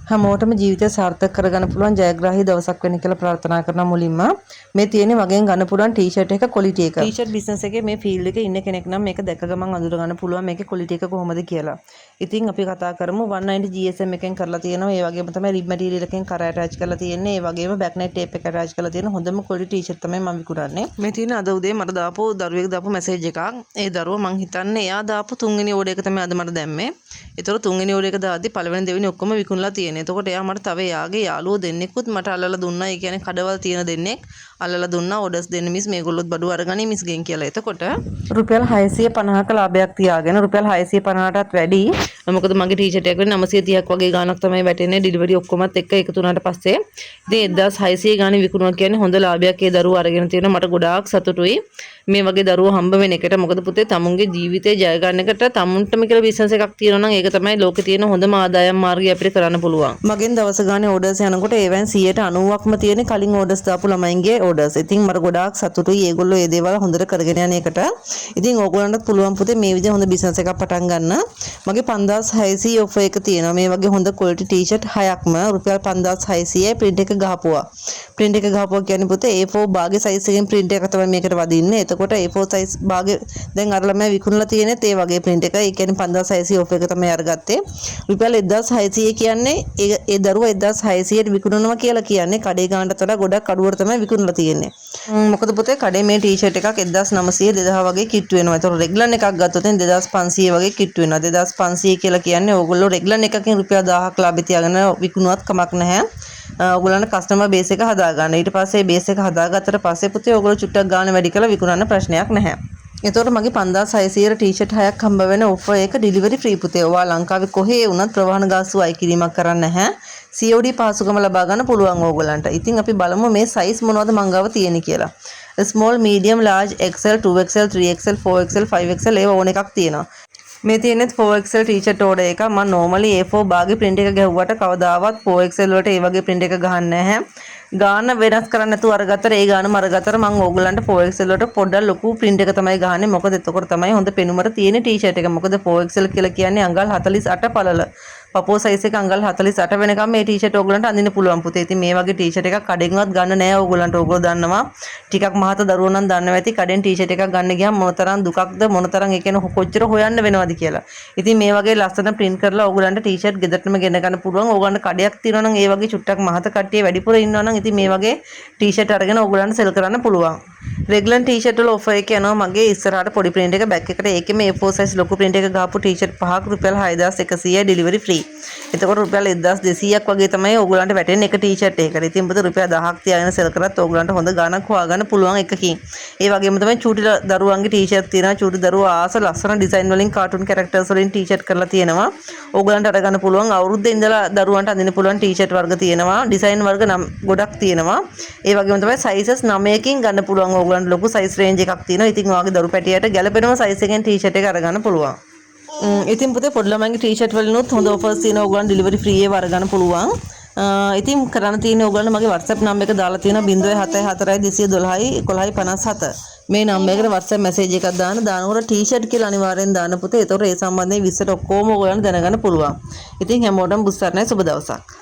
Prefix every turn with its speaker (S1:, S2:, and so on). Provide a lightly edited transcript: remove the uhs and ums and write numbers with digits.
S1: හැමෝටම ජීවිතය සාර්ථක කරගන්න පුළුවන් ජයග්‍රාහී දවසක් වෙන්න කියලා ප්‍රාර්ථනා කරනවා මුලින්ම. මේ තියෙන්නේ මගෙන් ගන්න පුළුවන් ටී-ෂර්ට් එක ක්වොලිටි එක. ටී-ෂර්ට් බිස්නස් එකේ මේ ෆීල්ඩ් එකේ ඉන්න කෙනෙක් නම් මේක දැක ගමන් අඳුර ගන්න පුළුවන් මේකේ ක්වොලිටි එක කොහොමද කියලා. ඉතින් අපි කතා කරමු 190 GSM එකෙන් කරලා තියෙනවා. ඒ වගේම තමයි රිබ් මැටීරියල් එකෙන් කර ඇටච් කරලා තියෙන්නේ. ඒ වගේම බෑක් නෙක් ටේප් එක ඇටච් කරලා තියෙන හොඳම ක්වොලිටි ටී-ෂර්ට් තමයි මම විකුණන්නේ. මේ තියෙන අද උදේ මට දාපු දරුවෙක් දාපු මැසේජ් එකක්. ඒ දරුවා මං හිතන්නේ එයා දාපු තුන්වෙනි ඕඩර් එක තමයි අද මට දැම්මේ. ඒතකොට තුන්වෙනි ඕඩර් එක දාද්දි පළවෙනි දෙවෙනි ඔක්කොම විකුණලා තියෙන්නේ. එතකොට එයා මට තව එයාගේ යාළුවෝ දෙන්නෙකුත් මට අල්ලලා දුන්නා. ඒ කියන්නේ කඩවල් තියෙන දෙන්නෙක් අල්ලලා දුන්නා ඕඩර්ස් දෙන්න මිස්, මේගොල්ලොත් බඩු අරගනි මිස්ගෙන් කියලා. එතකොට රුපියල් 650ක ලාභයක් තියාගෙන, රුපියල් 650ටත් වැඩි. මොකද මගේ ටී-ෂර්ට් එක වෙන්නේ 930ක් වගේ ගාණක් තමයි වැටෙන්නේ ඩෙලිවරි ඔක්කොමත් එක්ක එකතු වුණාට පස්සේ. ඉතින් 1600 ගානේ විකුණුවා කියන්නේ හොඳ ලාභයක් ඒ දරුවෝ අරගෙන තියෙනවා. මට ගොඩාක් සතුටුයි මේ වගේ දරුවෝ හම්බ වෙන එකට. මොකද පුතේ, තමුන්ගේ ජීවිතේ ජය ගන්න එකට තමුන්ටම කියලා බිස්නස් එකක් තියෙනවා නම් ඒක තමයි ලෝකේ තියෙන හොඳම ආදායම් මාර්ගය අපිට කරන්න පුළුවන්. මගෙන් දවස ගානේ ඕඩර්ස් යනකොට ඒවෙන් 90%ක්ම තියෙන කලින් ඕඩර්ස් දාපු ළමයින්ගේ ඕඩර්ස්. ඉතින් මට ගොඩාක් සතුටුයි ඒගොල්ලෝ ඒ දේවල් හොඳට කරගෙන යන එකට. ඉතින් ඕගොල්ලන්ටත් පුළුවන් පුතේ මේ විදිහ හොඳ බිස්නස් එකක් පටන් ගන්න. මගේ 5600 ඔෆර් එක තියෙනවා. මේ වගේ හොඳ ක්වොලිටි ටී-ෂර්ට් හයක්ම රුපියල් 5600යි ප්‍රින්ට් එක ගහපුවා. ප්‍රින්ට් එක ගහපුවා කියන්නේ පුතේ A4 බාගේ සයිස් එකෙන් ප්‍රින්ට් එක තමයි මේකට වදින්නේ. එතකොට A4 size බාගේ දැන් අර ළමයා විකුණලා තියෙනෙත් ඒ වගේ ප්‍රින්ට් එක. ඒ කියන්නේ 5600 ඔෆර් එක තමයි අරගත්තේ. රුපියල් 1600 කියන්නේ ඒ ඒ දරුවා 1600ට විකුණනවා කියලා කියන්නේ කඩේ ගානට වඩා ගොඩක් අඩුවට තමයි විකුණලා තියෙන්නේ. මොකද පුතේ, කඩේ මේ ටී-ෂර්ට් එකක් 1900 2000 වගේ කිට්ටු වෙනවා. ඒතකොට රෙග්ලන් එකක් ගත්තොත් 2500 වගේ කිට්ටු වෙනවා. 2500 කියලා කියන්නේ ඕගොල්ලෝ රෙග්ලන් එකකින් රුපියල් 1000ක් ලාභ තියාගෙන විකුණුවත් කමක් නැහැ. ඕගොල්ලන්ට කස්ටමර් බේස් එක හදාගන්න. ඊට පස්සේ බේස් එක හදාගත්තට පස්සේ පුතේ, ඕගොල්ලෝ චුට්ටක් ගාන වැඩි කරලා විකුණන්න ප්‍රශ්නයක් නැහැ. එතකොට මගේ 5600 ටී-ෂර්ට් හයක් හම්බ වෙන ඔෆර් එක ඩෙලිවරි ෆ්‍රී පුතේ. ඔයා ලංකාවේ කොහේ වුණත් ප්‍රවාහන ගාස්තු අය කිරීමක් කරන්න නැහැ. COD පහසුකම ලබා ගන්න පුළුවන් ඕගොල්ලන්ට. ඉතින් අපි බලමු මේ සයිස් මොනවද මං ගාව තියෙන්නේ කියලා. Small, medium, large, XL, 2XL, 3XL, 4XL, 5XL ඒවා ඕන එකක් තියෙනවා. මේ තියෙන්නේ 4XL T-shirt order එක. මම normally A4 බාගේ print එක ගැහුවට කවදාවත් 4XL වලට ඒ වගේ print එක ගහන්නේ නැහැ. ගාන වෙනස් කරන්න නැතුව අරගත්තට ඒ ගානම අරගත්තට මං ඕගොල්ලන්ට 4XL වලට පොඩ්ඩක් ලොකු print එක තමයි ගහන්නේ. මොකද එතකොට තමයි හොඳ පෙනුමට තියෙන ටී-ෂර්ට් එක. මොකද 4XL කියලා කියන්නේ අඟල් 48 පළල. පපුව සයිස් එක අඟල් 48 වෙනකම් මේ ටී-ෂර්ට් ඕගොල්ලන්ට අඳින්න පුළුවන් පුතේ. ඉතින් මේ වගේ ටී-ෂර්ට් එකක් කඩෙන්වත් ගන්න නෑ ඕගොල්ලන්ට. ඕගොල්ලෝ දන්නවා. ටිකක් මහත දරුවෝ නම් දන්නවා ඇති කඩෙන් ටී-ෂර්ට් එකක් ගන්න ගියාම මොනතරම් දුකක්ද, මොනතරම් ඒ කියන්නේ කොච්චර හොයන්න වෙනවද කියලා. ඉතින් මේ වගේ ලස්සන ප්‍රින්ට් කරලා ඕගොල්ලන්ට ටී-ෂර්ට් ගෙදරටම ගෙන ගන්න පුළුවන්. ඕගොල්ලන්ට කඩයක් තියෙනවා නම්, ඒ වගේ චුට්ටක් මහත කට්ටිය වැඩිපුර ඉන්නවා නම්, ඉතින් මේ වගේ ටී-ෂර්ට් අරගෙන ඕගොල්ලන්ට සෙල් කරන්න පුළුවන්. රෙග්ලන් ටී-ෂර්ට් වල ඔෆර් එක යනවා මගේ ඉස්සරහට පොඩි ප්‍රින්ට් එක, බෑක් එකට ඒකෙම A4 size ලොකු ප්‍රින්ට් එක ගහපු ටී-ෂර්ට් පහක් රුපියල් 6100යි ඩෙලිවරි ෆ්‍රී. එතකොට රුපියල් 1200ක් වගේ තමයි ඕගොල්ලන්ට වැටෙන්නේ එක ටී-ෂර්ට් එකකට. ඉතින් පුතේ, රුපියල් 1000ක් තියාගෙන සෙල් කරත් ඕගොල්ලන්ට හොඳ ගාණක් හොයාගන්න පුළුවන් එකකින්. ඒ වගේම තමයි චූටි දරුවන්ගේ ටී-ෂර්ට් තියෙනවා. චූටි දරුවෝ ආස ලස්සන ඩිසයින් වලින්, කාටුන් කැරක්ටර්ස් වලින් ටී-ෂර්ට් කරලා තියෙනවා. ඕගොල්ලන්ට අරගන්න පුළුවන්. අවුරුද්දේ ඉඳලා දරුවන්ට අඳින්න පුළුවන් ටී-ෂර්ට් වර්ග තියෙනවා. ඩිසයින් වර්ග නම් ගොඩක් තියෙනවා. ඒ වගේම තමයි සයිසස් 9කින් ගන්න පුළුවන්. ඕගොල්ලන්ට ලොකු සයිස් රේන්ජ් එකක් තියෙනවා. ඉතින් ඔයාගේ දරු පැටියට ගැලපෙනම සයිස් එකෙන් ටී-ෂර්ට් එක අරගන්න පුළුවන්. ඉතින් පුතේ, පොඩි ළමයින්ගේ ටී-ෂර්ට් වලිනුත් හොඳ ඔෆර්ස් තියෙනවා. ඕගොල්ලන් ඩෙලිවරි ෆ්‍රී ඒවා අරගන්න පුළුවන්. ඉතින් කරන්න තියෙන්නේ ඕගොල්ලන්ට මගේ WhatsApp number එක දාලා තියෙනවා 074 212 11 57. මේ නම්බර් එකට WhatsApp message එකක් දාන්න. දානකොට ටී-ෂර්ට් කියලා අනිවාර්යෙන් දාන්න පුතේ. එතකොට ඒ සම්බන්ධයෙන් විස්තර ඔක්කොම ඕගොල්ලන්ට දැනගන්න පුළුවන්. ඉතින් හැමෝටම බුදුසරණයි, සුබ දවසක්.